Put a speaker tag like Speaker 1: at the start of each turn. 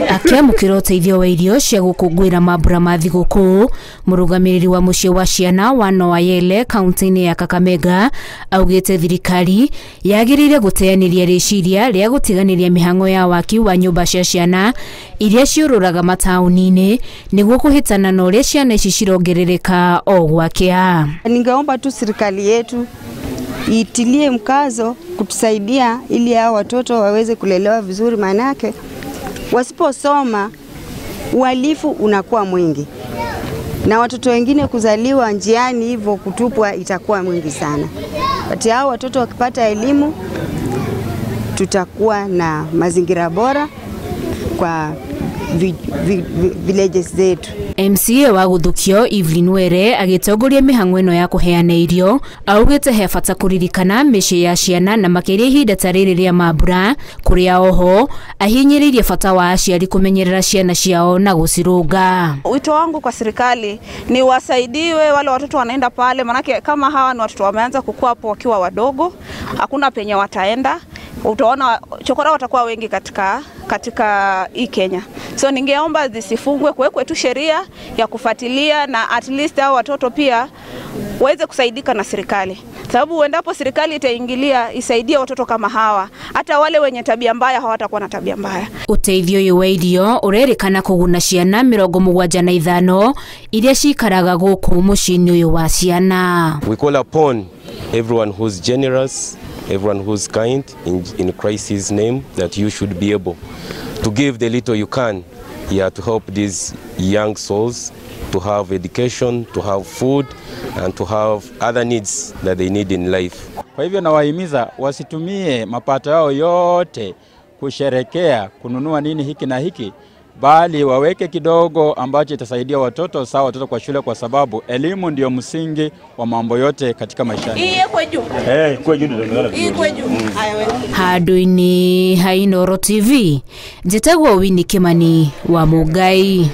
Speaker 1: Akiamũkĩra ũteithio wa irio cia gũkũngũĩra mambura ma thigũkũ, mũrũgamĩrĩri wa mũciĩ wa ciana wa Noayele kaunti-inĩ ya Kakamega augĩte thirikari yagĩrĩire gũteanĩria rĩciria rĩa gũtiganĩria mĩhang'o ya waki wa nyũmba cia ciana iria ciũrũraga mataũni-inĩ nĩguo kũhĩtana na ũrĩa ciana ici cirongerereka o gwakĩa.
Speaker 2: Ningeomba tu serikali yetu itilie mkazo kutusaidia ili hao watoto waweze kulelewa vizuri, manake wasiposoma uhalifu unakuwa mwingi na watoto wengine kuzaliwa njiani hivyo kutupwa itakuwa mwingi sana. But hao watoto wakipata elimu tutakuwa na mazingira bora kwa villages zetu.
Speaker 1: MCA wa Guthukio Evelyn Were agĩtongoria mĩhang'o ĩno ya kũheana irio augĩte he bata kũririkana mĩciĩ ya ciana na makĩria ihinda ta rĩrĩ rĩa mambura, kũrĩa oho ahinyĩrĩirie bata wa aciari kũmenyerera ciana ciao na gũcirũnga.
Speaker 3: Wito wangu kwa serikali ni wasaidiwe wale watoto wanaenda pale, manake kama hawa ni watoto wameanza kukua hapo wakiwa wadogo, hakuna penye wataenda. Utaona chokora watakuwa wengi katika hii Kenya. So ningeomba zisifungwe, kuwekwe tu sheria ya kufuatilia na at least hao watoto pia waweze kusaidika na serikali. Sababu uendapo serikali itaingilia isaidie watoto kama hawa, hata wale wenye tabia mbaya hawatakuwa na tabia mbaya.
Speaker 1: Uteithio uyu wa irio urerikana kuguna ciana 75 iria cikaraga guku muciĩ-inĩ uyu wa ciana.
Speaker 4: We call upon everyone who's generous, everyone who's kind in Christ's name, that you should be able to give the little you can here to help these young souls to have education, to have food, and to have other needs that they need in life.
Speaker 5: Kwa hivyo nawahimiza wasitumie mapato yao yote kusherekea kununua nini hiki na hiki, bali waweke kidogo ambacho itasaidia watoto, sawa watoto kwa shule, kwa sababu elimu ndio msingi wa mambo yote katika maisha.
Speaker 1: Handũ-inĩ ha Inooro TV, njĩtagwo Winnie Kimani wa Mũngai.